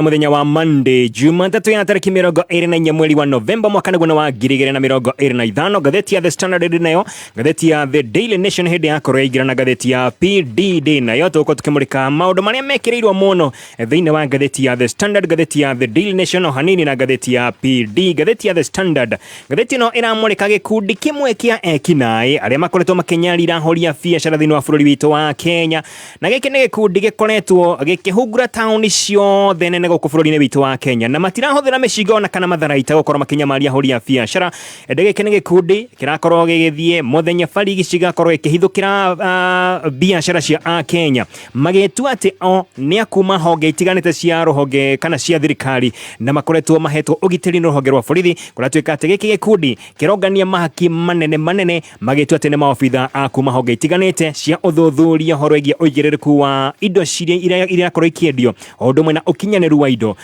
Muthenya wa Monday, Jumatatũ ya tarĩki 24 mweri wa Novemba mwaka nĩguo wa 2025. Ngathĩti ya The Standard ndĩ nayo, ngathĩti ya The Daily Nation hĩndĩ yakorwo yaingĩra, na ngathĩti ya PD ndĩ nayo. Tũgũkorwo tũkĩmũrĩka maũndũ marĩa mekĩrĩirwo mũno thĩinĩ wa ngathĩti ya The Standard, ngathĩti ya The Daily Nation o hanini na ngathĩti ya PD. Ngathĩti ya The Standard, ngathĩti ĩno ĩramũrĩka gĩkundi kĩmwe kĩa ekinaĩ arĩa makoretwo makĩnyarira ahũri a biacara thĩinĩ wa bũrũri witũ wa Kenya, na gĩkĩ nĩ gĩkundi gĩkoretwo gĩkĩhungura taũni ciothe nene gũkũ bũrũri-inĩ witũ wa Kenya, na matirahũthĩra mĩcinga ona kana matharaita gũkorwo makĩnyamaria ahũri a biacara. Ĩndĩ gĩkĩ nĩ gĩkundi kĩrakorwo gĩgĩthiĩ mũthenya barigi cigakorwo gĩkĩhithũkĩra biacara cia Akenya, magĩtua atĩ o nĩ akuma honge itiganĩte cia rũhonge kana cia thirikari, na makoretwo mahetwo ũgitĩri nĩ rũhonge rwa borithi. Kũratuĩka atĩ gĩkĩ gĩkundi kĩrongania mahaki manene manene, magĩtua atĩ nĩ maobitha a kuma honge itiganĩte cia ũthuthuria ũhoro wĩgiĩ ũigĩrĩrĩku wa indo ciria irakorwo ikĩendio, o ũndũ ũmwe na ũkinyanĩru wa indo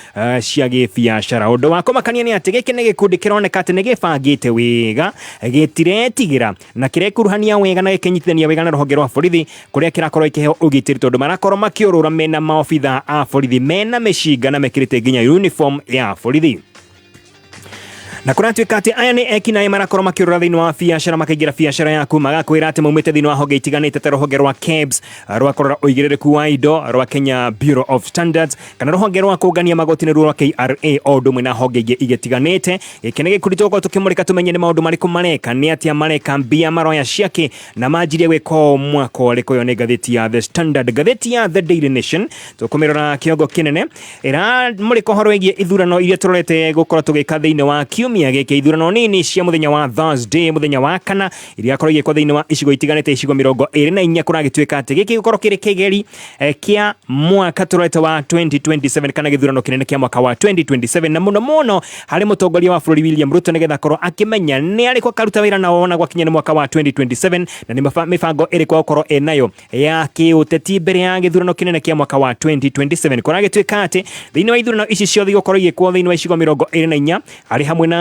cia gĩbiacara. Ũndũ wa kũmakania nĩ atĩ gĩkĩ nĩ gĩkundi kĩroneka atĩ nĩ gĩbangĩte wega, gĩtiretigĩra na kĩrekuruhania wega na gĩkĩnyitithania wega na rũhonge rwa borithi, kũrĩa kĩrakorwo gĩkĩheo ũgitĩri, tondũ marakorwo makĩũrũra mena maobitha a borithi mena mĩcinga na mekĩrĩte nginya uniform ya borithi. Na kũratuĩka atĩ aya nĩ ekinaĩ marakorwo makĩũrũra thĩinĩ wa biacara, makaingĩra biacara yaku, magakwĩra atĩ maumĩte thĩinĩ wa honge itiganĩte ta rũhonge rwa KEBS rwa kũrora ũigĩrĩrĩku wa indo, rwa Kenya Bureau of Standards, kana rũhonge rwa kũngania magoti nĩruo rwa KRA, o ũndũ ũmwe na honge ingĩ igĩtiganĩte. Gĩkĩ nĩ gĩkundi tũgũkorwo tũkĩmũrĩka tũmenye nĩ maũndũ marĩkũ mareka, nĩ atĩa mareka, mbia maroya ciake, na manjirie gwĩka ũũ mwaka ũrĩkũ. Ĩyo nĩ ngathĩti ya The Standard. Ngathĩti ya The Daily Nation tũkũmĩrora kĩongo kĩnene ĩramũrĩka ũhoro wĩgiĩ ithurano iria tũrorete gũkorwo tũgĩka thĩinĩ wa kiumia gĩkĩ, ithurano nini cia mũthenya wa Thursday, mũthenya wa kana, iria akorwo igĩkwo thĩinĩ wa icigo itiganĩte, icigo 24. Kũragĩtuĩka atĩ gĩkĩ gĩkorwo kĩrĩ kĩgeri kĩa mwaka tũrorete wa 2027, kana gĩthurano kĩnene kĩa mwaka wa 2027, na mũno mũno harĩ mũtongoria wa bũrũri William Ruto, nĩgetha akorwo akĩmenya nĩ arĩkũ akaruta wĩra nao na gwakinya nĩ mwaka wa 2027, na nĩ mĩbango ĩrĩkũ agũkorwo ĩnayo ya kĩũteti mbere ya gĩthurano kĩnene kĩa mwaka wa 2027. Kũragĩtuĩka atĩ thĩinĩ wa ithurano ici ciothe igũkorwo igĩkwo thĩinĩ wa icigo 24, arĩ hamwe na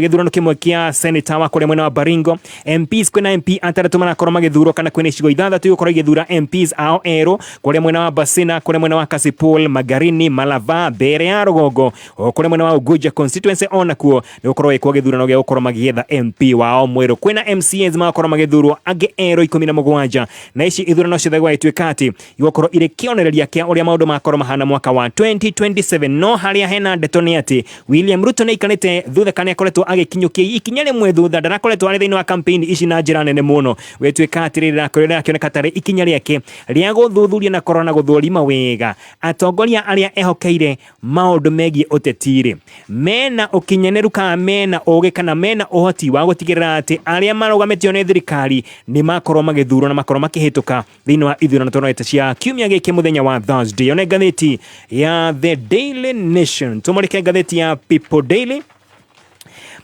gĩthurano kĩmwe kĩa senator wa kũrĩa mwena wa Baringo, MPs, kwĩna MP atandatũ marakorwo magĩthurwo, kana kwĩna icigo ithathatũ igũkorwo igĩthura MPs ao erũ, kũrĩa mwena wa Basina, kũrĩa mwena wa Kasipul, Magarini, Malava, Mbere ya Rũgongo, o kũrĩa mwena wa Unguja constituency onakuo nĩ gũkorwo gĩkwo gĩthurano gĩa gũkorwo magĩetha MP wao mwerũ. Kwĩna MCAs magakorwo magĩthurwo angĩ erũ 17, na ici ithurano ciothe gwagĩtuĩka atĩ igũkorwo irĩ kĩonereria kĩa ũrĩa maũndũ makorwo mahana mwaka wa 2027. No harĩa hena ndeto nĩ atĩ William Ruto nĩ aikarĩte thutha, kana akoretwo agĩkinyũkia ikinya rĩmwe thutha, ndarakoretwo arĩ thĩinĩ wa campaign ici na njĩra nene mũno. Gwĩtuĩka atĩ rĩrĩ rĩrakĩoneka tarĩ ikinya rĩake rĩa gũthuthuria na kũrora na gũthũrima wega atongoria arĩa ehokeire maũndũ megiĩ ũteti-rĩ, mena ũkinyanĩru kana mena ũgĩ kana mena ũhoti wa gũtigĩrĩra atĩ arĩa marũgamĩtio nĩ thirikari nĩ makorwo magĩthurwo na makorwo makĩhĩtũka thĩinĩ wa ithurano tũronete cia kiumia gĩkĩ mũthenya wa Thursday. Yone ngathĩti ya The Daily Nation, tũmũrĩke ngathĩti ya People Daily,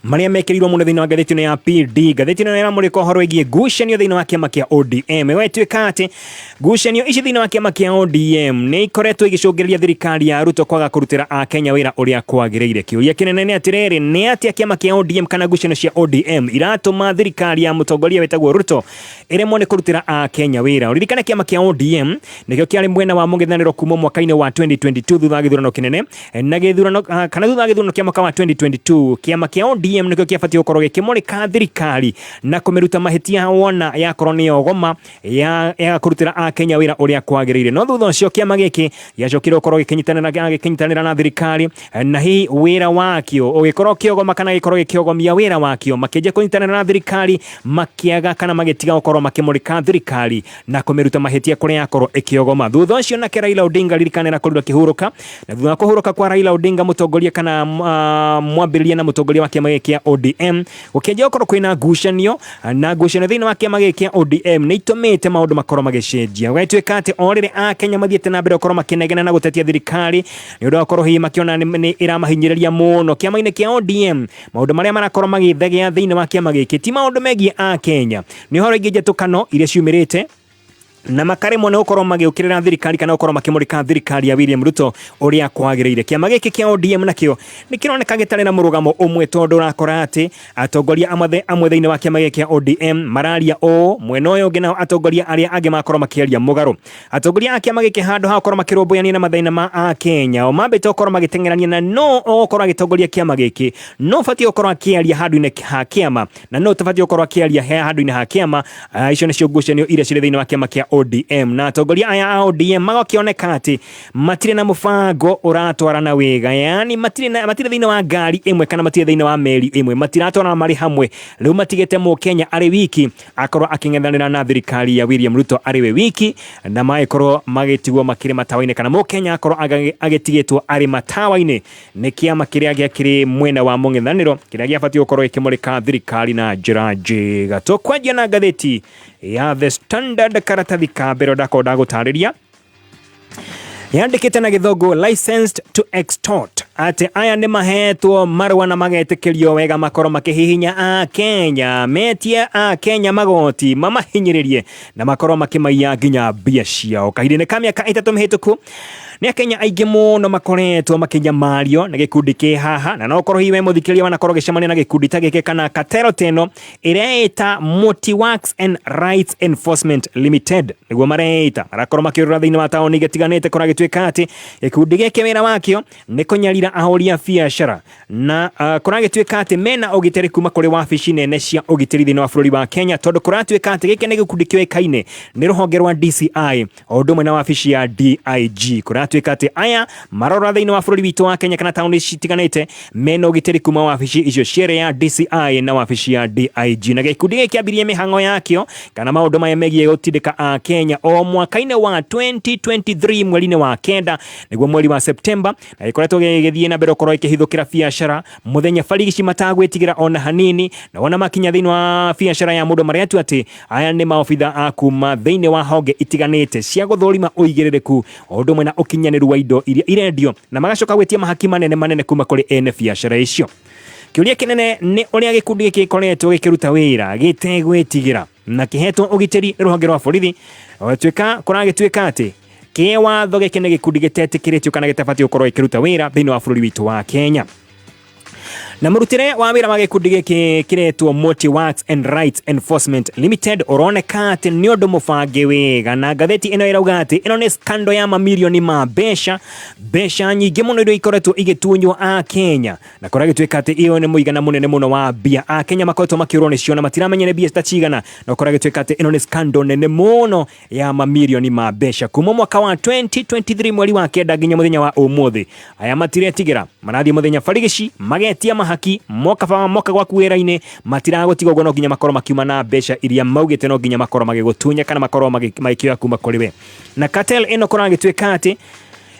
marĩa mekĩrĩirwo mũno thĩinĩ wa ngathĩti ĩno ya PD. Ngathĩti ĩno ĩramũrĩka ũhoro wĩgiĩ ngucanio thĩinĩ wa kĩama kĩa ODM. Ĩgatuĩka atĩ ngucanio ici thĩinĩ wa kĩama kĩa ODM nĩ ikoretwo igĩcũngĩrĩria thirikari ya Ruto kwaga kũrutĩra Akenya wĩra ũrĩa kwagĩrĩire. Kĩũria kĩnene nĩ atĩrĩrĩ, nĩ atĩa kĩama kĩa ODM kana ngucanio cia ODM iratũma thirikari ya mũtongoria wĩtagwo Ruto ĩremwo nĩ kũrutĩra Akenya wĩra? Ũririkane kĩama kĩa ODM nĩkĩo kĩarĩ mwena wa mũng'ethanĩro kuma mwaka-inĩ wa 2022 thutha wa gĩthurano kĩnene na gĩthurano, kana thutha wa gĩthurano kĩa mwaka wa 2022, kĩama kĩa ODM nĩkĩo kĩabatiĩ gũkorwo gĩkĩmũrĩka thirikari na kũmĩruta mahĩtia wona yakorwo nĩ yogoma ya kũrutĩra Akenya wĩra ũrĩa kwagĩrĩire. No thutha ũcio kĩama gĩkĩ gĩacokire gũkorwo gĩkĩnyitanĩra na thirikari, na hihi wĩra wakĩo ũgĩkorwo ũkĩogoma kana gĩkorwo gĩkĩogomia wĩra wakĩo, makĩanjia kũnyitanĩra na thirikari, makĩaga kana magĩtiga gũkorwo makĩmũrĩka thirikari na kũmĩruta mahĩtia kũrĩa yakorwo ĩkĩogoma. Thutha ũcio nake Raila Odinga ririkana nĩarakorirwo akĩhurũka, na thutha wa kũhurũka kwa Raila Odinga, mũtongoria kana mwambĩrĩria na mũtongoria wa kĩama gĩkĩ kĩa ODM, gũkĩanjia gũkorwo kwĩna ngucanio, na ngucanio thĩinĩ wa kĩama gĩkĩ kĩa ODM nĩ itũmĩte maũndũ makorwo magĩcenjia. Gũgĩtuĩka atĩ o rĩrĩ Akenya mathiĩte na mbere gũkorwo makĩnegena na gũtetia thirikari nĩ ũndũ wa gũkorwo hihi makĩona nĩ ĩramahinyĩrĩria mũno kĩama-inĩ kĩa ODM, maũndũ marĩa marakorwo magĩthegea thĩinĩ wa kĩama gĩkĩ ti maũndũ megiĩ Akenya, nĩ ũhoro ingĩ njatũkano iria ciumĩrĩte. Na makaremwo nĩ gũkorwo magĩũkĩrĩra thirikari kana gũkorwo makĩmũrĩka thirikari ya William Ruto ũrĩa kwagĩrĩire. Kĩama gĩkĩ kĩa ODM nakĩo nĩ kĩroneka gĩtarĩ na mũrũgamo ũmwe, tondũ ũrakora atĩ atongoria amwe thĩinĩ wa kĩama gĩkĩ kĩa ODM mararia ũũ, mwena ũyũ ũngĩ nao atongoria arĩa angĩ makorwo makĩaria mũgarũ. Atongoria a kĩama gĩkĩ handũ ha gũkorwo makĩrũmbũyania na mathĩna ma Akenya, o mambĩte gũkorwo magĩteng'erania na no ũgũkorwo agĩtongoria kĩama gĩkĩ, no ũbatiĩ gũkorwo akĩaria handũ-inĩ ha kĩama na no ũtabatiĩ gũkorwo akĩaria he handũ-inĩ ha kĩama. Icio nĩcio ngucanio iria cirĩ thĩinĩ wa kĩama kĩa ODM, na atongoria aya a ODM magakĩoneka atĩ matirĩ na mũbango ũratwarana wega, yaani matirĩ thĩinĩ wa ngari ĩmwe kana matirĩ thĩinĩ wa meri ĩmwe, matiratwarana marĩ hamwe. Rĩu matigĩte mũkenya arĩ wiki akorwo akĩng'ethanĩra na thirikari ya William Ruto arĩ we wiki, na magĩkorwo magĩtigwo makĩrĩ matawa-inĩ, kana mũkenya akorwo agĩtigĩtwo arĩ matawa-inĩ nĩ kĩama kĩrĩa gĩakĩrĩ mwena wa mũng'ethanĩro kĩrĩa gĩabatiĩ gũkorwo gĩkĩmũrĩka thirikari na njĩra njega. Tũkwanjia na ngathĩti ya The Standard, karatathi ka mbere ndakorwo ndagũtarĩria yandĩkĩte na gĩthũngũ "licensed to extort", atĩ aya nĩ mahetwo marũa na magetĩkĩrio wega makorwo makĩhihinya a Kenya, metie a Kenya magoti, mamahinyĩrĩrie na makorwo makĩmaiya nginya mbia ciao. Kahinda-inĩ ka mĩaka 3 mĩhĩtũku nĩ akenya aingĩ mũno makoretwo makĩnyamario nĩ gĩkundi kĩ haha, na no ũkorwo hihi we mũthikĩrĩria wanakorwo ũgĩcemania na gĩkundi ta gĩkĩ kana katero teno ĩreĩta Multi Works and Rights Enforcement Limited. Nĩguo mareĩta, marakorwo makĩũrũra thĩinĩ wa taũni igĩtiganĩte. Kũragĩtuĩka atĩ gĩkundi gĩkĩ wĩra wakĩo nĩ kũnyarira ahũri a biacara, na kũragĩtuĩka atĩ mena ũgitĩri kuma kũrĩ wabici nene cia ũgitĩri thĩinĩ wa bũrũri wa Kenya, tondũ kũratuĩka atĩ gĩkĩ nĩ gĩkundi kĩoĩkaine nĩ rũhonge rwa DCI o ũndũ ũmwe na wabici ya DIG. Kũratuĩka atĩ aya marora thĩinĩ wa bũrũri witũ wa Kenya kana taũni citiganĩte mena ũgitĩri kuma wabici icio cierĩ, ya DCI na wabici ya DIG. Na gĩkundi gĩkĩ kĩambirie mĩhang'o yakĩo kana maũndũ maya megiĩ gũtindĩka a Kenya o mwaka-inĩ wa 2023 mweri-inĩ wa kenda, nĩguo mweri wa September, na gĩkoretwo gĩgĩthiĩ na mbere gũkorwo ĩkĩhithũkĩra biacara mũthenya barigici matagwĩtigĩra ona hanini. Na wona makinya thĩinĩ wa biacara ya mũndũ maretua atĩ aya nĩ maobitha a kuma thĩinĩ wa honge itiganĩte cia gũthũrima ũigĩrĩrĩku o ũndũ ũmwe na ũkinyanĩru wa indo iria irendio, na magacoka gwĩtia mahaki manene manene kuma kũrĩ ene biacara icio. Kĩũria kĩnene nĩ ũrĩa gĩkundi gĩkĩ gĩkoretwo gĩkĩruta wĩra gĩtegwĩtigĩra na kĩhetwo ũgitĩri nĩ rũhonge rwa borithi, gũtuĩka kũragĩtuĩka atĩ kĩwatho gĩkĩ nĩ gĩkundi gĩtetĩkĩrĩtio kana gĩtabatiĩ gũkorwo gĩkĩruta wĩra thĩinĩ wa bũrũri witũ wa Kenya. Na mũrutĩre wa wĩra wa gĩkundi gĩkĩ kĩretwo Multi Works and Rights Enforcement Limited ũroneka atĩ nĩ ũndũ mũbange wega, na ngathĩti ĩno ĩrauga atĩ ĩno nĩ scandal ya mamirioni ma mbeca, mbeca nyingĩ mũno iria ikoretwo igĩtunywo a Kenya, na kũragĩtuĩka atĩ ĩyo nĩ mũigana mũnene mũno wa mbia a Kenya makoretwo makĩũrwo nĩcio na matiramenya nĩ mbia ta cigana. Na kũragĩtuĩka atĩ ĩno nĩ scandal nene mũno ya mamirioni ma mbeca kuma mwaka wa 2023 mweri wa kenda nginya mũthenya wa ũmũthĩ. Aya matiretigĩra, marathiĩ mũthenya barigici magetia mahaki, moka ba moka gwaku wĩra-inĩ matiragũtiga ũguo, no nginya makorwo makiuma na mbeca iria maugĩte no nginya makorwo magĩgũtunya kana makorwo magĩkĩoya kuma kũrĩ we. Na cartel ĩno kũragĩtuĩka atĩ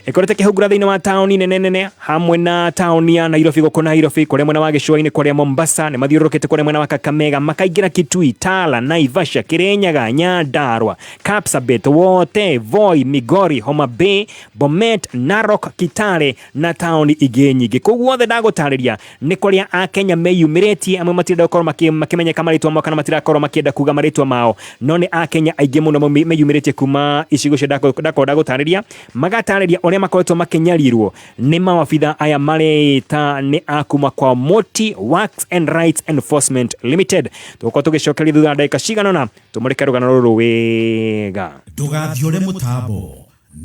ĩkoretwo ĩkĩhungura thĩinĩ wa taũni nene nene, hamwe na taũni ya Nairobi, gũkũ Nairobi, kũrĩa mwena wa gĩcũa-inĩ, kũrĩa Mombasa, nĩ mathiũrũrũkĩte kũrĩa mwena wa Kakamega, makaingĩra Kitui, Tala, Naivasha, Kirinyaga, Nyandarua, Kapsabet, Wote, Voi, Migori, Homa Bay, Bomet, Narok, Kitale na taũni ingĩ nyingĩ. Kũu guothe ndagũtarĩria nĩ kũrĩa akenya meyumĩrĩtie. Amwe matirenda gũkorwo makĩmenyeka marĩtwa mao kana matirakorwo makĩenda kuga marĩtwa mao, no nĩ akenya aingĩ mũno meyumĩrĩtie kuma icigo icio ndakorwo ndagũtarĩria, magatarĩria ũrĩa makoretwo makĩnyarirwo nĩ mawabitha aya mareĩta nĩ a kuma kwa Multi Works and Rights Enforcement Limited. Tũgũkorwo tũgĩcokeria thutha wa ndagĩka cigana ũna tũmũrĩke rũgano rũrũ wega. Ndũgathiũre mũtambo,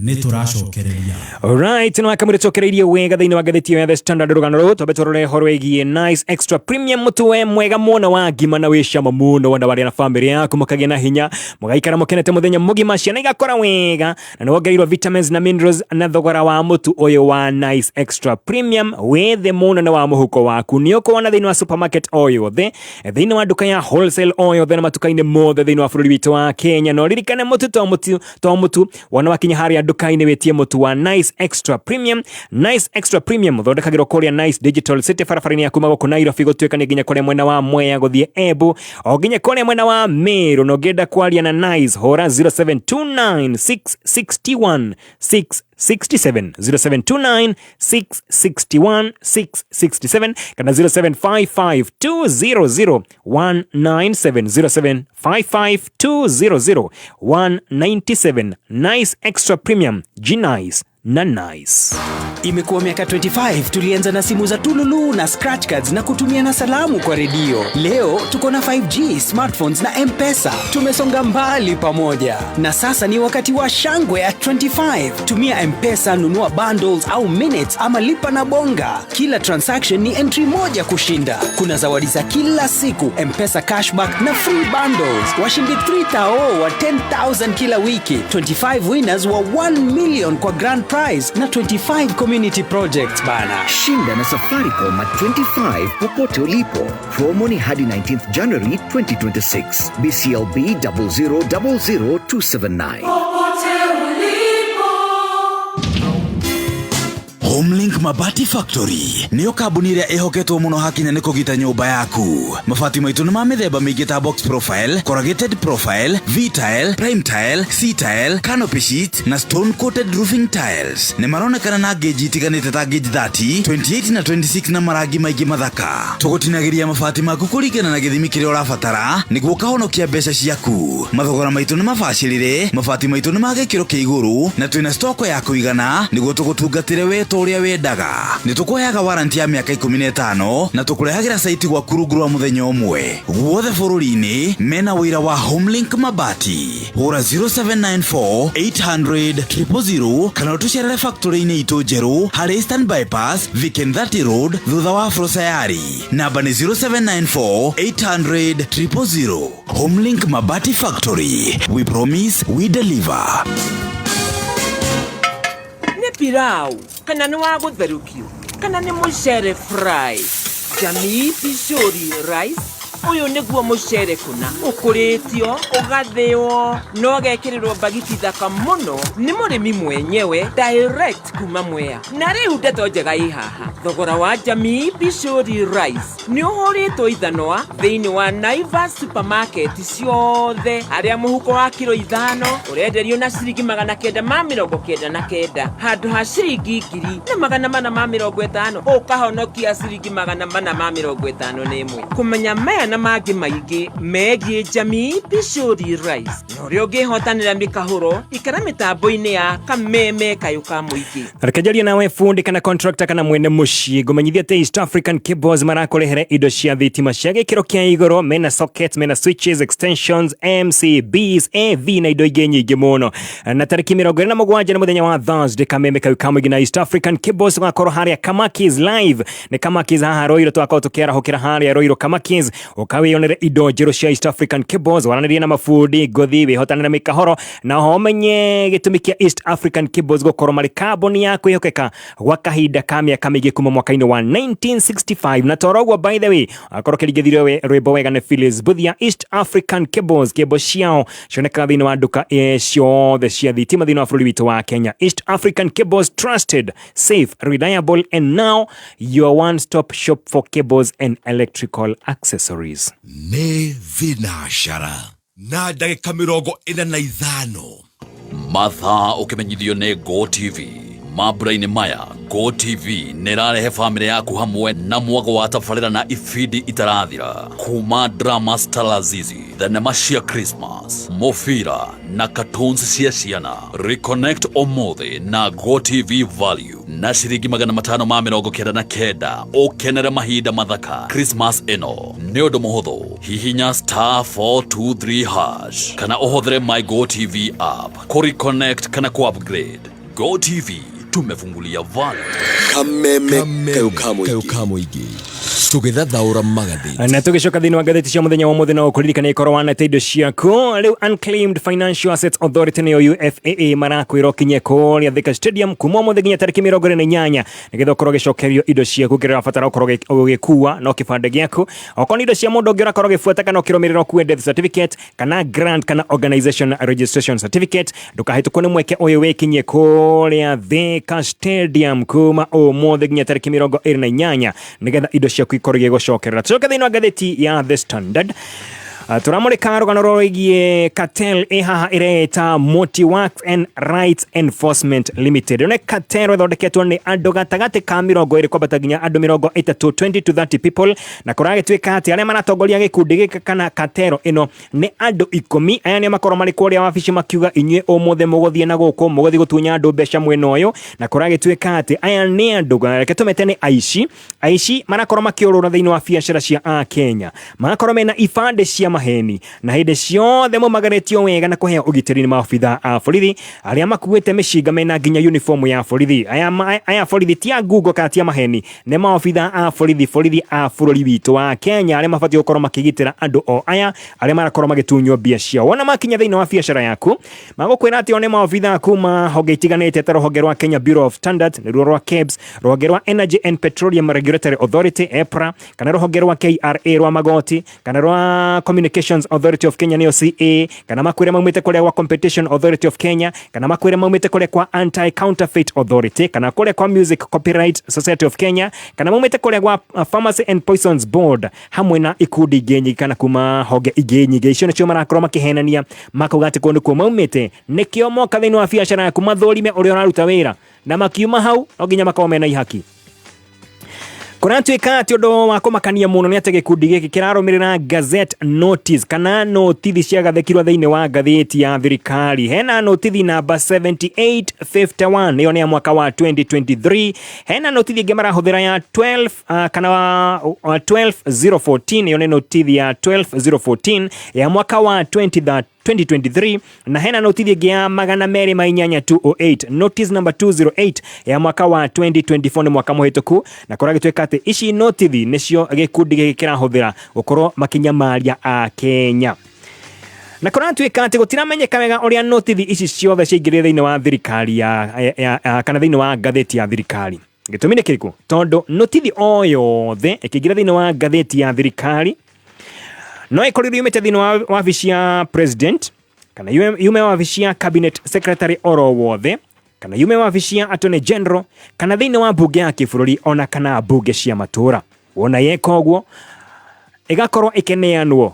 nĩ tũracokereria. Alright, no akamũrĩ cokereirie wega thĩinĩ wa ngathĩti ĩyo ya The Standard rũgano rũrũ. Twambe tũrore ũhoro wĩgiĩ Nice Extra Premium, mũtu we mwega mũno wa ngima na wĩ cama mũno, wona warĩa na famĩlĩ yaku mũkagĩa na hinya, mũgaikara mũkenete mũthenya mũgima, ciana igakũra wega, na nĩ wongereirwo vitamins na minerals. Na thogora wa mũtu ũyũ wa Nice Extra Premium wĩ thĩ mũno na wa mũhuko waku. Nĩ ũkuona thĩinĩ wa supermarket o yothe, thĩinĩ wa nduka ya wholesale o yothe, na matuka-inĩ mothe thĩinĩ wa bũrũri witũ wa Kenya. Na ũririkane mũtu to mũtu to mũtu, wona wakinya harĩa nduka-inĩ wĩtie mũtu wa Nice Extra Premium. Nice Extra Premium ũthondekagĩrwo kũrĩa Nice Digital City, barabara-inĩ ya kuma gũkũ Nairobi gũtuĩkania nginya kũrĩa mwena wa Mwea, gũthiĩ Embu, o nginya kũrĩa mwena wa Meru. Na ũngĩenda kwaria na Nice, hũra 0729 661. 67 0729 661 667 kana 0755 200 197 0755 200 197. Nice Extra Premium, G-Nice na Nice. Imekuwa miaka 25. Tulianza na simu za tululu na scratch cards na kutumia na salamu kwa redio. Leo tuko na 5G, smartphones na M-Pesa. Tumesonga mbali pamoja. Na sasa ni wakati wa shangwe ya 25. Tumia M-Pesa, nunua bundles au minutes ama lipa na Bonga. Kila transaction ni entry moja kushinda. Kuna zawadi za kila siku, M-Pesa cashback na free bundles. Washindi 3000 wa 10,000 kila wiki, 25 winners wa 1 million kwa grand prize na 25 community projects, bana. Shinda na Safaricom at 25 popote ulipo. Promo ni hadi 19th January 2026. BCLB 0000279. Homelink Mabati Factory nĩyo kambuni ĩrĩa ĩhoketwo mũno hakinya nĩ kũgita nyũmba yaku. Mabati maitũ nĩ ma mĩthemba mĩingĩ ta box profile, corrugated profile, V-tile, prime tile, C-tile, canopy sheet na stone coated roofing tiles. Nĩ maronekana na gauge itiganĩte ta gauge 30, 28 na 26 na marangi maingĩ mathaka. Tũgũtinagĩria mabati maku kũringana na gĩthimi kĩrĩa ũrabatara nĩguo ũkahonokia mbeca ciaku. Mathogora maitũ nĩ mabacĩrĩre, mabati maitũ nĩ ma gĩkĩro kĩa igũrũ na twĩna stoko ya kũigana nĩguo tũgũtungatĩre we ta ũrĩa wendaga. Nĩ tũkũheaga warranty ya mĩaka 15 na tũkũrehagĩra site gwaku rungu rwa mũthenya ũmwe. Guothe bũrũri-inĩ mena wĩra wa Homelink Mabati. Hũra 0794 800 000 kana ũtũcerere factory-inĩ itũ njerũ harĩ Eastern Bypass, Viken 30 Road, thutha wa Afro Sayari. Namba nĩ 0794 800 000. Homelink Mabati Factory. We promise, we deliver. Nĩ pilau kana nĩ wa gũtherũkio kana nĩ mũcere fry, Jamii Pishori Rice, ũyũ nĩguo mũcere kũna ũkũrĩtio, ũgathĩo na ũgekĩrĩrwo mbagiti thaka mũno nĩ mũrĩmi mwenyewe direct kuma Mwea. Na rĩu ndeto njega ĩ haha, thogora wa Jamii Pishori Rice nĩ ũhũrĩtwo ithanwa thĩinĩ wa Naivas supermarket ciothe, harĩa mũhuko wa kiro 5 ũrenderio na ciringi 999 handũ ha ciringi 1450, ũkahonokia ciringi 451. Kũmenya maya na mangĩ maingĩ megiĩ Jamii Pishori Rice na ũrĩa ũngĩhotanĩra mĩkahũro, ikara mĩtambo-inĩ ya Kameme Kayũ ka Mũingĩ. Reke njarie nawe fundi kana contractor kana mwene mũciĩ, ngũmenyithia atĩ East African Cables marakũrehere indo cia thitima cia gĩkĩro kĩa igũrũ. Mena sockets, mena switches, extensions, MCBs, AV na indo ingĩ nyingĩ mũno. Na tarĩki 27 nĩ mũthenya wa Thursday, Kameme Kayũ ka Mũingĩ na East African Cables gũgakorwo harĩa Kamakis live. Nĩ Kamakis haha Roiro, tũgakorwo tũkĩarahũkĩra harĩa Roiro Kamakis, ũkawĩyonere indo njerũ cia East African Cables, waranĩrie na mabundi ngothi, wĩhotanĩre mĩkahoro na oho ũmenye gĩtũmi kĩa East African Cables gũkorwo marĩ kambuni ya kwĩhokeka gwa kahinda ka mĩaka mĩingĩ kuma mwaka-inĩ wa 1965. Na toro ũguo, by the way, akorwo kĩringithio rwĩmbo wega nĩ Phyllis Buthia. East African Cables, kĩmbo ciao cionekaga thĩinĩ wa nduka ciothe cia thitima thĩinĩ wa bũrũri witũ wa Kenya. East African Cables, trusted, safe, reliable and now your one stop shop for cables and electrical accessories. Nĩ thinacara na ndagĩka 45. Mathaa ũkĩmenyithio nĩ Go TV. Mambura-inĩ maya, Go TV nĩ ĩrarehe bamĩrĩ yaku hamwe na mwago wa tabarĩra na ibindi itarathira, kuma drama Stalazizi, thenema cia Christmas, mũbira na cartoons cia ciana. Reconnect ũmũthĩ na Go TV Value na ciringi 599 ũkenere mahinda mathaka Christmas ĩno. Nĩ ũndũ mũhũthũ, hihinya *423# kana ũhũthĩre My Go TV app kũ reconnect kana ku upgrade. Go TV, tumefungulia value. Kameme Kayũ ka Mũingĩ tũgĩthathaũra magathĩti. Na tũgĩcoka thĩinĩ wa ngathĩti cia mũthenya wa mũthĩ, no ũkũririkana ikorwo wanete indo ciaku rĩu. Unclaimed Financial Assets Authority, nĩyo UFAA, marakwĩra ũkinye kũrĩa Thika Stadium kuma ũmũthĩ nginya tarĩki 28 nĩgetha ũkorwo ũgĩcokerio indo ciaku. Kĩrĩa ũrabatara ũkorwo ũgĩkua no kĩbandĩ gĩaku. Okorwo nĩ indo cia mũndũ ũngĩ ũrakorwo ũgĩbuata kana ũkĩrũmĩrĩra, ũkue death certificate kana grant kana organization registration certificate. Ndũkahĩtũkwo nĩ mweke ũyũ, wĩkinyie kũrĩa Thika Stadium kuma ũmũthĩ nginya tarĩki 28 nĩgetha indo ciaku ikorwo igĩgũcokerera. Tucoke thĩinĩ wa ngathĩti ya The Standard. Tũramũrĩka rũgano rwĩgiĩ cartel ĩ haha ĩreĩta Multi Works and Rights Enforcement Limited. Ĩno nĩ cartel ĩthondeketwo nĩ andũ gatagatĩ ka 20 kwambata nginya andũ 30, 20 to 30 people, na kũragĩtuĩka atĩ arĩa maratongoria gĩkundi gĩkĩ kana cartel ĩno nĩ andũ 10. Aya nĩo makorwo marĩ kũrĩa wabici makiuga inyuĩ ũmũthĩ mũgũthiĩ na gũkũ, mũgũthiĩ gũtunya andũ mbeca mwena ũyũ, na kũragĩtuĩka atĩ aya nĩ andũ, reke tũmete nĩ aici. Aici marakorwo makĩũrũra thĩinĩ wa biacara cia Akenya, magakorwo mena ibandĩ cia maheni, na hĩndĩ ciothe maumagarĩtio wega na kũheo ũgitĩri nĩ maobitha a borithi arĩa makuĩte mĩcinga mena nginya uniform ya borithi. Aya borithi ti a ngungo kana ti a maheni, nĩ maobitha a borithi, borithi a bũrũri witũ wa Kenya arĩa mabatiĩ gũkorwo makĩgitĩra andũ o aya arĩa marakorwo magĩtunywo mbia ciao. Wona makinya thĩinĩ wa biacara yaku, magũkwĩra atĩ o nĩ maobitha kuma honge itiganĩte ta rũhonge rwa Kenya Bureau of Standards, nĩruo rwa KEBS, rũhonge rwa Energy and Petroleum Regulatory Authority EPRA, kana rũhonge rwa KRA rwa magoti, kana rwa Communications Authority of Kenya nĩyo CA, kana makwĩre maumĩte kũrĩa gwa Competition Authority of Kenya, kana makwĩre maumĩte kũrĩa kwa Anti Counterfeit Authority, kana kũrĩa kwa Music Copyright Society of Kenya, kana maumĩte kũrĩa gwa Pharmacy and Poisons Board, hamwe na ikundi ingĩ nyingĩ kana kuma honge ingĩ nyingĩ. Icio nĩcio marakorwo makĩhenania makauga atĩ kũndũ kũu maumĩte nĩkĩo moka thĩinĩ wa biacara yaku mathũrime ũrĩa ũraruta wĩra, na makiuma hau no nginya makorwo mena ihaki. Kũratuĩka atĩ ũndũ wa kũmakania mũno nĩ atĩ gĩkundi gĩkĩ kĩrarũmĩrĩra gazette notice kana notithi ciagathĩkirwo thĩinĩ wa ngathĩti ya thirikari. Hena notithi namba 7851, ĩyo nĩ ya mwaka wa 2023. Hena notithi ĩngĩ marahũthĩra ya 12 kana 12014, ĩyo nĩ notithi ya 12014 ya mwaka wa 2023, na hena notithi ĩngĩ ya 208 208, notice number 208 ya mwaka wa 2024, nĩ mwaka mũhĩtũku, na kũragĩtuĩka atĩ ici notithi nĩcio gĩkundi gĩkĩ kĩrahũthĩra gũkorwo makĩnyamaria a Kenya. Na kũratuĩka atĩ gũtiramenyeka wega ũrĩa notithi ici ciothe ciaingĩrire thĩinĩ wa thirikari ya kana thĩinĩ wa ngathĩti ya thirikari. Gĩtũmi nĩ kĩrĩkũ? Tondũ notithi o yothe ĩkĩingĩra thĩinĩ wa ngathĩti ya thirikari no ĩkorirwo yumĩte thĩinĩ wa wabici ya president, kana yume wabici ya cabinet secretary oro wothe, kana yume wabici ya attorney general, kana thĩinĩ wa mbunge ya kĩbũrũri, ona kana mbunge cia matũra. Wona yeka ũguo ĩgakorwo ĩkĩneanwo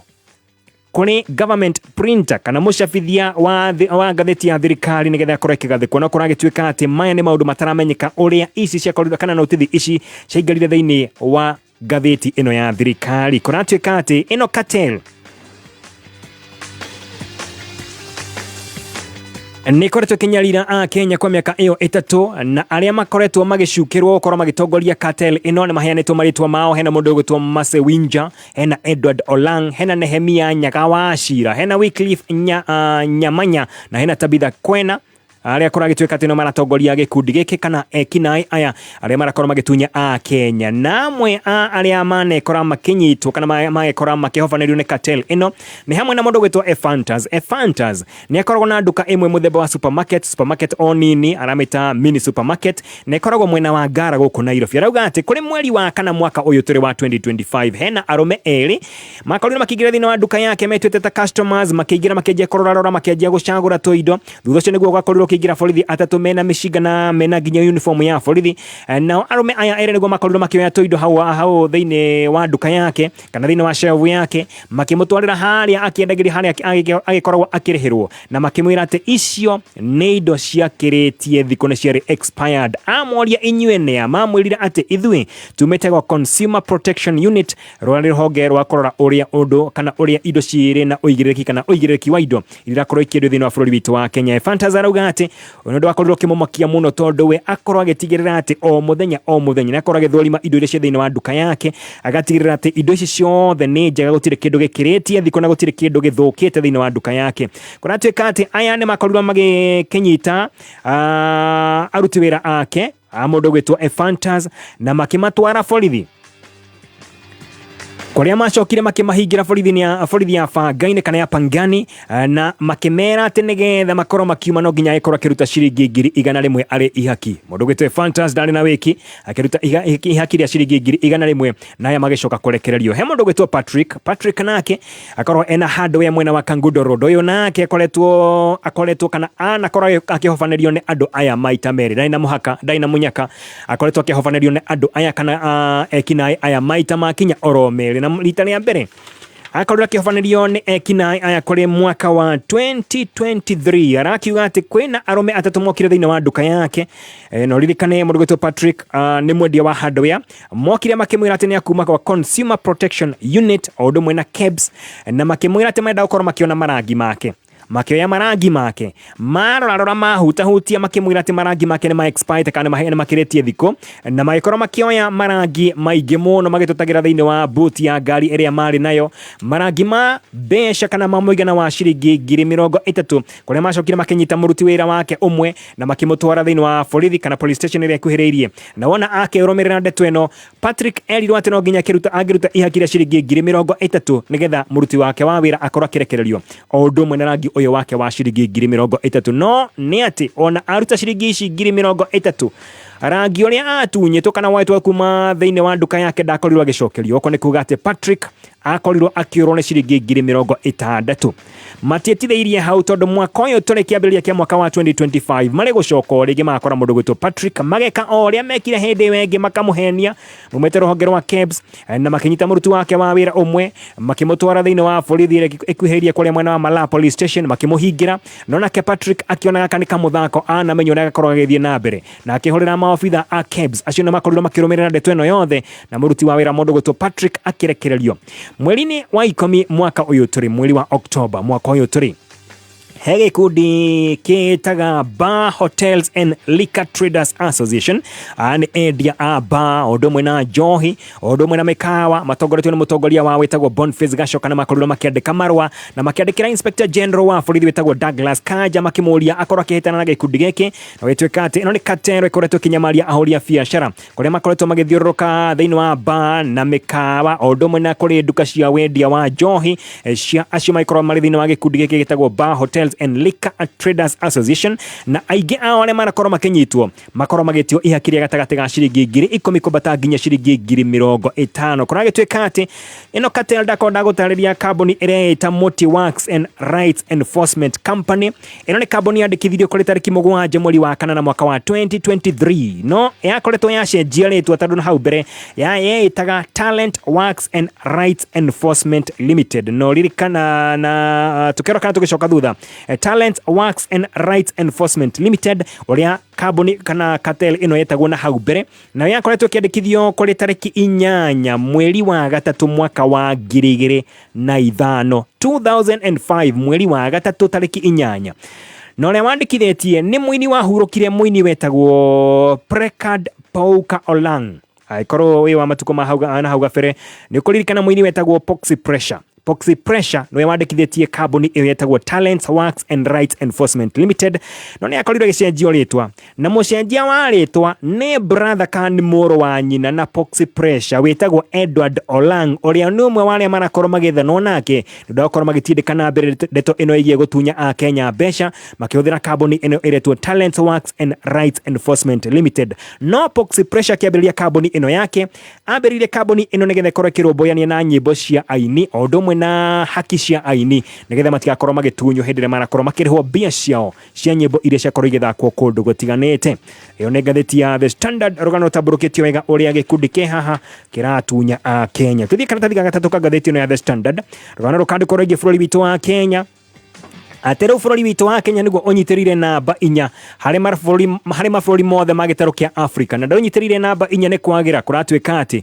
kũrĩ government printer kana mũcabithia wa ngathĩti ya thirikari nĩgetha ĩkorwo ĩkĩgathĩkwo. Na kũragĩtuĩka atĩ maya nĩ maũndũ mataramenyeka ũrĩa ici ciakorirwo kana notithi ici ciaingĩrire thĩinĩ wa ngathĩti ĩno ya thirikari. Kũratuĩka atĩ ĩno cartel nĩ ĩkoretwo ĩkĩnyarira a Kenya kwa mĩaka ĩyo 3, na arĩa makoretwo magĩcukĩrwo gũkorwo magĩtongoria cartel ĩno nĩ maheanĩtwo marĩtwa mao. Hena mũndũ ũgwĩtwo Mase Winja, hena Edward Olang, hena Nehemia Nyagawacira, hena Wycliffe Nyamanya, na hena Tabitha Kwena, arĩa kũragĩtuĩka atĩ nĩo maratongoria gĩkundi gĩkĩ kana ekinaĩ aya arĩa marakorwo magĩtunya a Kenya. Na amwe a arĩa manekora makĩnyitwo kana magekora makĩhobanĩrio nĩ cartel ĩno nĩ hamwe na mũndũ ũgwĩtwo Ephantus. Ephantus nĩ akoragwo na nduka ĩmwe mũthemba wa supermarket o nini, aramĩta mini supermarket, na ĩkoragwo mwena wa Ngara gũkũ Nairobi. Arauga atĩ kũrĩ mweri wa kana mwaka ũyũ tũrĩ wa 2025, hena arũme erĩ makorirwo makĩingĩra thĩinĩ wa nduka yake metuĩte ta customers, makĩingĩra makĩanjia kũrorarora, makĩanjia gũcagũra tũindo. Thutha ũcio nĩguo gwakorirwo kĩingĩra borithi atatũ mena mĩcinga na mena nginya uniform ya borithi. Nao arũme aya erĩ nĩguo makorirwo makĩoya tũindo hau thĩinĩ wa nduka yake kana thĩinĩ wa shelf yake, makĩmũtwarĩra harĩa akĩendagĩria, harĩa agĩkoragwo akĩrĩhĩrwo, na makĩmwĩra atĩ icio nĩ indo ciakĩrĩtie thikũ, nĩ ciarĩ expired. Amoria inyuĩ nĩa, mamwĩrire atĩ ithuĩ tumĩte gwa Consumer Protection Unit, rũrĩa nĩ rũhonge rwa kũrora ũrĩa ũndũ kana ũrĩa indo cirĩ na ũigĩrĩrĩki kana ũigĩrĩrĩki wa indo iria irakorwo ikĩendio thĩinĩ wa bũrũri witũ wa Kenya. Ephantus arauga atĩ ũyũ nĩ ũndũ wakorirwo ũkĩmũmakia mũno, tondũ we akorwo agĩtigĩrĩra atĩ o mũthenya o mũthenya nĩ akorwo agĩthũrima indo iria ciĩ thĩinĩ wa nduka yake, agatigĩrĩra atĩ indo ici ciothe nĩ njega, gũtirĩ kĩndũ gĩkĩrĩtie thikũ na gũtirĩ kĩndũ gĩthũkĩte thĩinĩ wa nduka yake. Kũratuĩka atĩ aya nĩ makorirwo magĩkĩnyita aruti wĩra ake a mũndũ ũgwĩtwo Ephantus na makĩmatwara borithi, kũrĩa macokire makĩmahingĩra borithi ya Bangainĩ kana ya Pangani, na makĩmera atĩ nĩgetha makorwo makiuma no nginya agĩkorwo akĩruta ciringi 100,000 arĩ ihaki. Mũndũ ũgwĩtwo Ephantus ndarĩ na wĩki, akĩruta ihaki rĩa ciringi 100,000, na aya magĩcoka kũrekererio. He mũndũ ũgwĩtwo Patrick nake akorwo ena hardware mwena wa Kangundo Road. Ũyũ nake akoretwo kana anakorwo akĩhobanĩrio nĩ andũ aya maita merĩ, ndarĩ na mũhaka, ndarĩ na mũnyaka, akoretwo akĩhobanĩrio nĩ andũ aya kana ekinaĩ aya maita makinya oro merĩ. Na rita rĩa mbere Akorirwo akĩhobanĩrio nĩ ekinaĩ aya kũrĩ mwaka wa 2023. Arakiuga atĩ kwĩna arũme atatũ mokire thĩinĩ wa nduka yake. Na ũririkane mũndũ gwĩtwo Patrick nĩ mwendia wa hardware. Mokire makĩmwĩra atĩ nĩ akuma kwa Consumer Protection Unit o ũndũ ũmwe na KEBS, na makĩmwĩra atĩ marenda gũkorwo makĩona marangi make. Makĩoya marangi make, marorarora, mahutahutia, makĩmwĩra atĩ marangi make nĩ ma expired kana nĩ makĩrĩtie thikũ, na magĩkorwo makĩoya marangi maingĩ mũno magĩtũtagĩra thĩinĩ wa boot ya ngari ĩrĩa marĩ nayo, marangi ma mbeca kana ma mũigana wa ciringi 30,000, kũrĩa macokire makĩnyita mũruti wĩra wake ũmwe na makĩmũtwara thĩinĩ wa borithi kana police station ĩrĩa ĩkuhĩrĩirie. Na wona akĩrũmĩrĩra ndeto ĩno, Patrick erirwo atĩ no nginya angĩruta ihaki rĩa ciringi 30,000 nĩgetha mũruti wake wa wĩra akorwo akĩrekererio o ũndũ ũmwe na rangi ũyũ wake wa ciringi 30,000. No nĩ atĩ ona aruta ciringi ici 30,000, rangi ũrĩa atunyĩtwo kana woetwo kuma thĩinĩ wa nduka yake ndakorirwo agĩcokerio. Oko nĩ kuga atĩ Patrick akorirwo akĩũrwo nĩ ciringi 60,000. Matietithĩirie hau, tondũ mwaka ũyũ tũrĩ, kĩambĩrĩria kĩa mwaka wa 2025, marĩ gũcoka o rĩngĩ magakora mũndũ gwĩtwo Patrick, mageka o ũrĩa mekire hĩndĩ ĩyo ĩngĩ, makamũhenia maumĩte rũhonge rwa KEBS, na makĩnyita mũruti wake wa wĩra ũmwe, makĩmũtwara thĩinĩ wa borithi ĩrĩa ĩkuhĩrĩirie kũrĩa mwena wa Malaa Police Station, makĩmũhingĩra. No nake Patrick akĩona gaka nĩ kamũthako, anamenya ũrĩa gakorwo gagĩthiĩ na mbere, na akĩhũrĩra maobitha a KEBS. Acio nĩ makorirwo makĩrũmĩrĩra ndeto ĩno yothe, na mũruti wa wĩra mũndũ gwĩtwo Patrick akĩrekererio mweri-inĩ wa 10 mwaka ũyũ tũrĩ, mweri wa Oktoba mwaka ũyũ tũrĩ. He gĩkundi kĩtaga Bar Hotels and Liquor Traders Association. Aya nĩ endia a bar o ũndũ ũmwe na njohi o ũndũ ũmwe na mĩkawa, matongoretio nĩ mũtongoria wao wĩtagwo Boniface Gacoka, na makorirwo makĩandĩka marũa na makĩandĩkĩra Inspector General wa borithi wĩtagwo Douglas Kanja, makĩmũria akorwo akĩhĩtana na gĩkundi gĩkĩ. Na gĩtuĩka atĩ ĩno nĩ katero ĩkoretwo ĩkĩnyamaria ahũri a biacara, kũrĩa makoretwo magĩthiũrũrũka thĩinĩ wa bar na mĩkawa o ũndũ ũmwe na kũrĩ nduka cia wendia wa njohi cia acio magĩkorwo marĩ thĩinĩ wa gĩkundi gĩkĩ gĩtagwo Bar Hotels and Liquor Traders Association. Na aingĩ ao arĩa manakorwo makĩnyitwo makorwo magĩtio ihaki rĩa gatagatĩ ga ciringi 10,000 kwambata nginya ciringi 50,000. Kũragĩtuĩka atĩ ĩno cartel, ndakorwo ndagũtarĩria, kambuni ĩrĩa ĩta Multi Works and Rights Enforcement Company. Ĩno nĩ kambuni yandĩkithirio kũrĩ tarĩki 7 mweri wa kanana mwaka wa 2023, no yakoretwo yacenjia rĩtwa, tondũ na hau mbere yeĩtaga Talent Works and Rights Enforcement Limited. No ririkana na tukĩrora kana tũgĩcoka thutha, Talent Works and Rights Enforcement Limited, ũrĩa kambuni kana cartel ĩno yetagwo na hau mbere, nayo yakoretwo ĩkĩandĩkithio kũrĩ tarĩki 8 mweri wa gatatũ mwaka wa 2005, 2005, mweri wa gatatũ tarĩki 8. Na ũrĩa wandĩkithĩtie nĩ mũini wahurũkire, mũini wetagwo Prekad Pouka Olang. Angĩkorwo wĩ wa matukũ ma hau na hau gabere, nĩ ũkũririkana mũini wetagwo Poxy Pressure. Poxy Pressure nĩwe wandĩkithĩtie kambuni ĩyo yetagwo Talents Works and Rights Enforcement Limited, no nĩ yakorirwo ĩgĩcenjio rĩtwa, na mũcenjia wa rĩtwa nĩ brother kana nĩ mũrũ wa nyina na Poxy Pressure wĩtagwo Edward Olang, ũrĩa nĩ ũmwe wa arĩa marakorwo magĩethanwo nake nĩ ũndũ wa gũkorwo magĩtindĩka na mbere ndeto ĩno ĩgiĩ gũtunya Akenya mbeca makĩhũthĩra kambuni ĩno ĩretwo Talents Works and Rights Enforcement Limited. No Poxy Pressure akĩambĩrĩria kambuni ĩno yake, ambĩrĩirie kambuni ĩno nĩgetha ĩkorwo ĩkĩrũmbũyania na nyĩmbo cia aini o ũndũ ũmwe na haki cia aini, nĩgetha matigakorwo magĩtunywo hĩndĩ ĩrĩa marakorwo makĩrĩhwo mbia ciao cia nyĩmbo iria ciakorwo igĩthakwo kũndũ gũtiganĩte. Ĩyo nĩ ngathĩti ya The Standard, rũgano rũtambũrũkĩtio wega ũrĩa gĩkundi kĩ haha kĩratunya a Kenya. Tũthiĩ karatathi ga gatatũ ka ngathĩti ĩno ya The Standard, rũgano rũkandĩkwo rwĩgiĩ bũrũri witũ wa Kenya, atĩ rĩu bũrũri witũ wa Kenya nĩguo ũnyitĩrĩire namba 4 harĩ mabũrũri mothe ma gĩtarũ kĩa Africa. Na ndũnyitĩrĩire namba 4 nĩ kwagĩra, kũratuĩka atĩ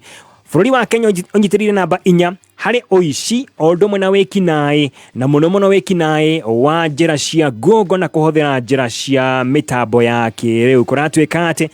bũrũri wa Kenya ũnyitĩrĩire namba 4 harĩ ũici o ũndũ ũmwe na wĩkinaĩ, na mũno mũno wĩkinaĩ wa njĩra cia ngungo na kũhũthĩra njĩra cia mĩtambo ya kĩrĩu. Kũratuĩka atĩ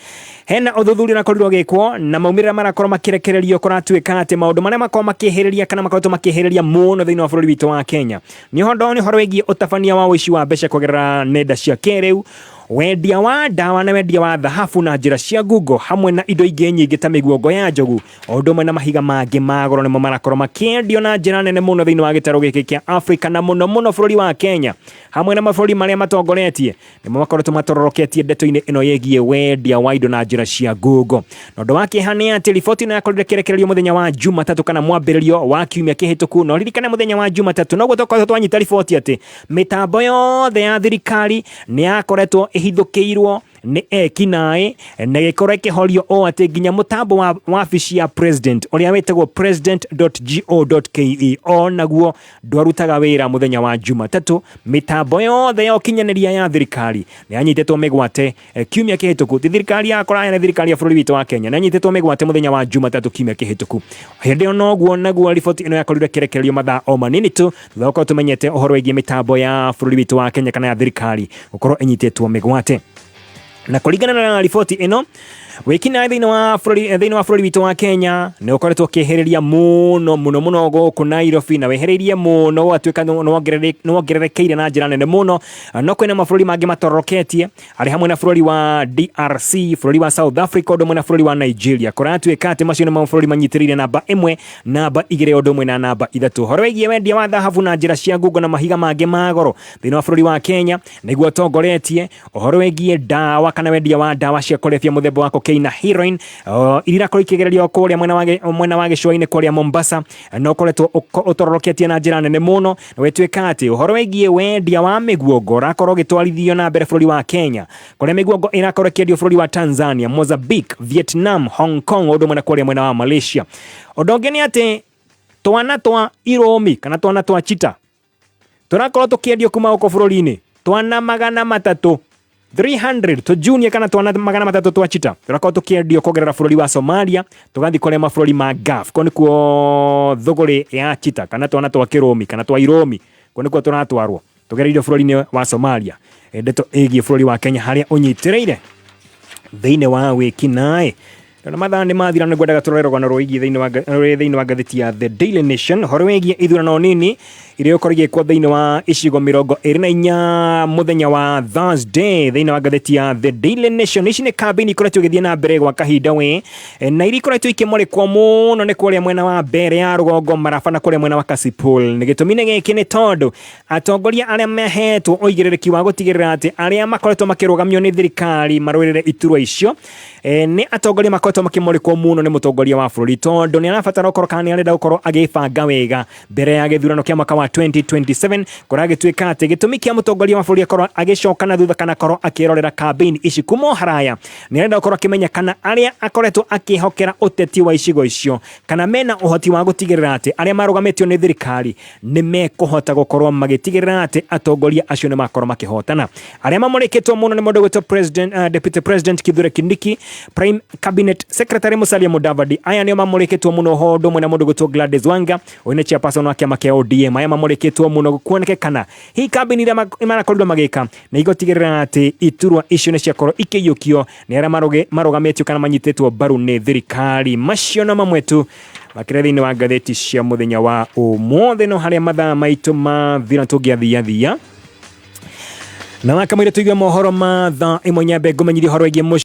hena ũthuthuria ũrakorirwo ũgĩkwo na maumĩrĩra marakorwo makĩrekererio. Kũratuĩka atĩ maũndũ marĩa makorwo makĩhĩrĩria kana makoretwo makĩhĩrĩria mũno thĩinĩ wa bũrũri witũ wa Kenya nĩ ũhoro wĩgiĩ ũtabania wa ũici wa mbeca kũgerera nenda cia kĩrĩu, wendia wa ndawa na wendia wa thahabu na njĩra cia ngungo, hamwe na indo ingĩ nyingĩ ta mĩguongo ya njogu o ũndũ ũmwe na mahiga mangĩ ma goro, nĩmo marakorwo makĩendio na njĩra nene mũno thĩinĩ wa gĩtarũ gĩkĩ kĩa Afrika, na mũno mũno bũrũri wa Kenya hamwe na mabũrũri marĩa matongoretie nĩmo makoretwo matororoketie ndeto-inĩ ĩno ĩgiĩ wendia wa indo na njĩra cia ngungo. Na ũndũ wa kĩeha nĩ atĩ riboti ĩno yakorirwo ĩkĩrekererio mũthenya wa Jumatatũ kana mwambĩrĩrio wa kiumia kĩhĩtũku. Na ũririkane mũthenya wa Jumatatũ noguo twakoretwo twanyita riboti atĩ mĩtambo yothe ya thirikari nĩ yakoretwo ĩhithũkĩirwo. Nĩ ekinaĩ na ĩgĩkorwo ĩkĩhorio ũũ atĩ nginya mũtambo wa wabici ya president ũrĩa wĩtagwo president.go.ke o naguo ndwarutaga wĩra mũthenya wa Jumatatũ. Mĩtambo yothe ya ũkinyanĩria ya thirikari nĩ yanyitĩtwo mĩgwate kiumia kĩhĩtũku. Ti thirikari ya kũraya, nĩ thirikari ya bũrũri witũ wa Kenya. Nĩ yanyitĩtwo mĩgwate mũthenya wa Jumatatũ kiumia kĩhĩtũku. Hĩndĩ ĩyo noguo naguo riboti ĩno yakorirwo ĩkĩrekererio mathaa o manini tu thutha wa gũkorwo tũmenyete ũhoro wĩgiĩ mĩtambo ya bũrũri witũ wa Kenya kana ya thirikari gũkorwo ĩnyitĩtwo mĩgwate. Na kũringana na riboti ĩno, wĩkinaĩ thĩinĩ wa bũrũri witũ wa Kenya nĩ ũkoretwo ũkĩhĩrĩria mũno mũno mũno gũkũ Nairobi, na wĩhĩrĩirie mũno ũgatuĩka nĩ wongererekeire na njĩra nene mũno. No kwĩna mabũrũri mangĩ matororoketie, arĩ hamwe na bũrũri wa DRC, bũrũri wa South Africa, ũndũ ũmwe na bũrũri wa Nigeria. Kũratuĩka atĩ macio nĩ mabũrũri manyitĩrĩire namba 1, namba 2, ũndũ ũmwe na namba 3. Ũhoro wĩgiĩ wendia wa thahabu na njĩra cia ngungo na mahiga mangĩ ma goro thĩinĩ wa bũrũri wa Kenya nĩguo ũtongoretie. Ũhoro wĩgiĩ ndawa kana wendia wa ndawa cia kũrebia mũthemba wa cocaine na heroin iria irakorwo ikĩgererio kũrĩa mwena wa gĩcũa-inĩ kũrĩa Mombasa no ũkoretwo ũtororoketie na njĩra nene mũno. Na gwĩtuĩka atĩ ũhoro wĩgiĩ wendia wa mĩguongo ũrakorwo ũgĩtwarithio na mbere bũrũri wa Kenya, kũrĩa mĩguongo ĩrakorwo ĩkĩendio bũrũri wa Tanzania, Mozambique, Vietnam, Hong Kong, ũndũ ũmwe na kũrĩa mwena wa Malaysia. Ũndũ ũngĩ nĩ atĩ twana twa irũmi kana twana twa chita tũrakorwo tũkĩendio kuma gũkũ bũrũri-inĩ, twana 300, 300 tũjunia kana twana 300 twa chita tũrakorwo tũkĩendio kũgerera bũrũri wa Somalia tũgathiĩ kũrĩa mabũrũri ma Gulf. Kũu nĩkuo thũgũrĩ ya chita kana twana twa kĩrũmi kana twa irũmi, kũu nĩkuo tũratwarwo tũgereirio bũrũri-inĩ wa Somalia. Ndeto ĩgiĩ bũrũri wa Kenya harĩa ũnyitĩrĩire thĩinĩ wa wĩkinaĩ. Na mathaa nĩ mathira, nĩ ngwendaga tũrore rũgano rwĩgiĩ rũrĩ thĩinĩ wa ngathĩti ya The Daily Nation, ũhoro wĩgiĩ ithurano nini iria gũkorwo igĩkwo thĩinĩ wa icigo 24 mũthenya wa Thursday. Thĩinĩ wa ngathĩti ya The Daily Nation, ici nĩ kambĩini ikoretwo igĩthiĩ na mbere gwa kahinda we, na iria ikoretwo ikĩmũrĩkwo mũno nĩ kũrĩa mwena wa mbere ya rũgongo Maraba na kũrĩa mwena wa Kasipul. Nĩ gĩtũmi nĩ gĩkĩ, nĩ tondũ atongoria arĩa mahetwo ũigĩrĩrĩki wa gũtigĩrĩra atĩ arĩa makoretwo makĩrũgamio nĩ thirikari marũĩrĩre iturwa icio nĩ atongoria makoretwo makĩmũrĩkwo mũno nĩ mũtongoria wa bũrũri, tondũ nĩ arabatara gũkorwo kana nĩ arenda gũkorwo agĩbanga wega mbere ya gĩthurano kĩa mwaka wa 2027. Kũragĩtuĩka atĩ gĩtũmi kĩa mũtongoria wa bũrũri akorwo agĩcoka na thutha kana akorwo akĩrorera campaign ici kuma o haraya, nĩ arenda gũkorwo akĩmenya kana arĩa akoretwo akĩhokera ũteti wa icigo icio kana mena ũhoti wa gũtigĩrĩra atĩ arĩa marũgamĩtio nĩ thirikari nĩ mekũhota gũkorwo magĩtigĩrĩra atĩ atongoria acio nĩ makorwo makĩhotana. Arĩa mamũrĩkĩtwo mũno nĩ mũndũ gwĩtwo president, Deputy President Kithure Kindiki, Prime Cabinet Secretary Musalia Mudavadi. Aya nĩo mamũrĩkĩtwo mũno, ho ũndũ ũmwe na mũndũ gwĩtwo Gladys Wanga, ũyũ nĩ chairperson wa kĩama kĩa ODM. Aya mamũrĩkĩtwo mũno kuoneke kana hihi kambĩini iria marakorirwo magĩka nĩ igũtigĩrĩra atĩ iturwa icio nĩ ciakorwo ikĩiyũkio nĩ arĩa marũgamĩtio kana manyitĩtwo mbaru nĩ thirikari. Macio no mamwe tu makĩria thĩinĩ wa ngathĩti cia mũthenya wa ũmũthĩ. No harĩa mathaa maitũ mathira, tũngĩathiathia na wakamũire tũigue mohoro ma thaa 1, nyambe ngũmenyithie ũhoro wĩgiĩ mũciĩ.